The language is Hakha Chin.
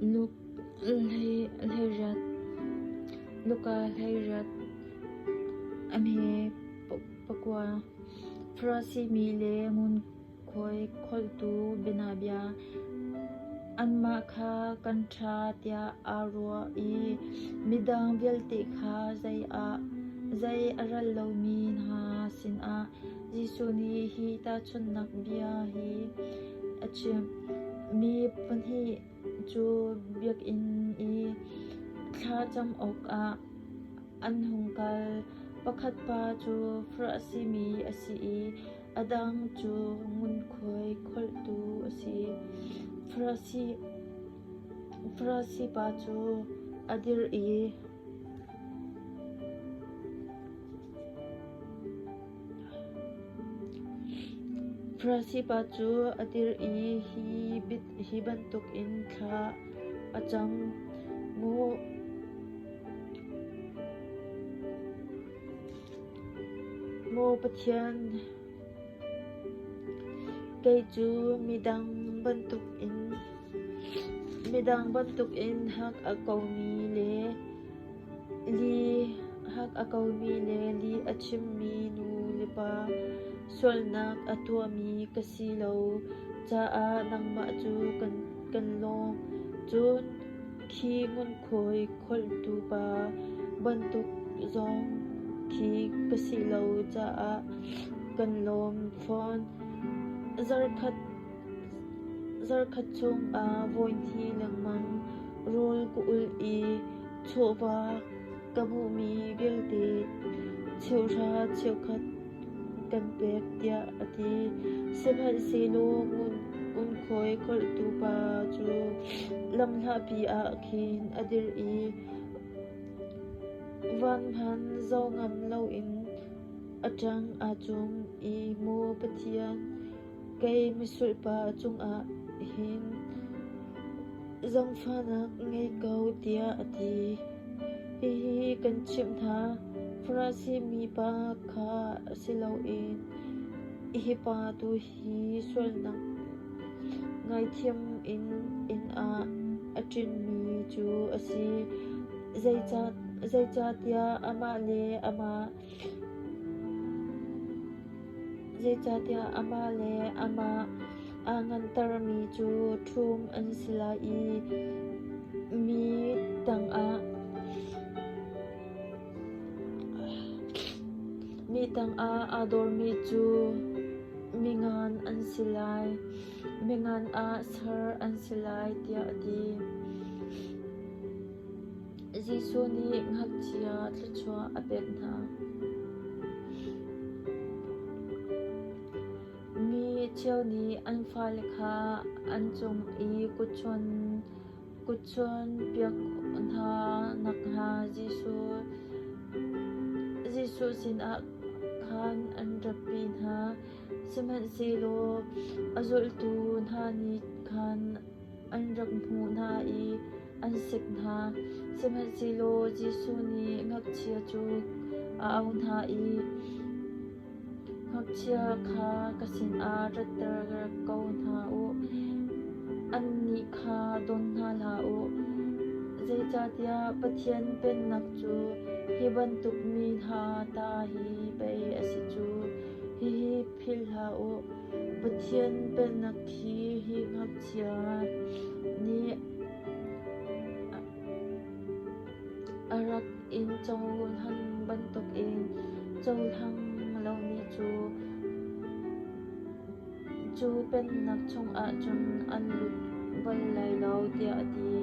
Luka 18 a hme pakua. Farasi mi le ngunkhuai kholhtu bianabia. Anmah kha kan ṭha tiah aa ruah i midang vialte kha zei a ral lomi hna sinah Jesuh nih hi tahchunhnak bia hi a chimh. Mi pahnih cu biakinn i thlacam awkah an hung kal. Pakhat pa cu Farasi mi a si i a dang cu ngunkhuai kholhtu a si. Farasi pa cu a dir i Farasi pa cu a dir i hi bantukin thla a cam: Maw Pathian, kei cu midang bantukin hak a komi le Li hak a komi le lih a chimmi nu le pa sualnak a tuahmi ka si lo caah nangmah cu kan lawm. Cun khi ngunkhuai kholhtu pa bantuk zong khi ka si lo caah kan lawm fawn. Zarkhat chungah voihnih lengmang rawl ka ulh i chawva ka hmuhmi vialte cheuhra cheukhat kan pek tiah a ti. Sihmanhsehlaw ngunkhuai kholhtu pa cu lamhlapi ah khin a dir i van hmanh zoh ngam loin a ṭang aa cum i, Maw Pathian, Kei misulhpa cungah hin zaangfahnak ngei ko tiah a ti. Hihi kan chimh hna, Farasi mipa kha si loin hi pa tu hi sualnak ngaihthiam in inn ah a ṭinmi cu a si. Zeicahtiah amah le amah Zeicahtiah amah le amah aa ngantermi cu ṭhum an si lai i mi tangah aa dormi cu mingan an si lai, mingan ah ser an si lai, tiah a ti. Jesuh nih ngakchia thluachuah a pek hna. Mi cheu nih an fale kha an cung i kutchuan piak hna nakhnga Jesuh sinah khan an ratpi hna. Sihmanhsehlaw a zultu hna nih khan an rak hmuh hna i an sik hna. Sihmanhsehlaw Jesuh nih ngakchia cu a auh hna i, Ngakchia kha ka sinah ratter ko hna u, annih kha dawn hna hlah u, zeicahtiah Pathian Pennak cu hi bantuk mi hna ta hi pei a si cu. Hihi philh hlah u. Pathian Pennak hi hi ngakchia nih a rak in cohlan bantukin cohlang lomi cu cu pennak chungah cun an lut bal lai lo, tiah a ti.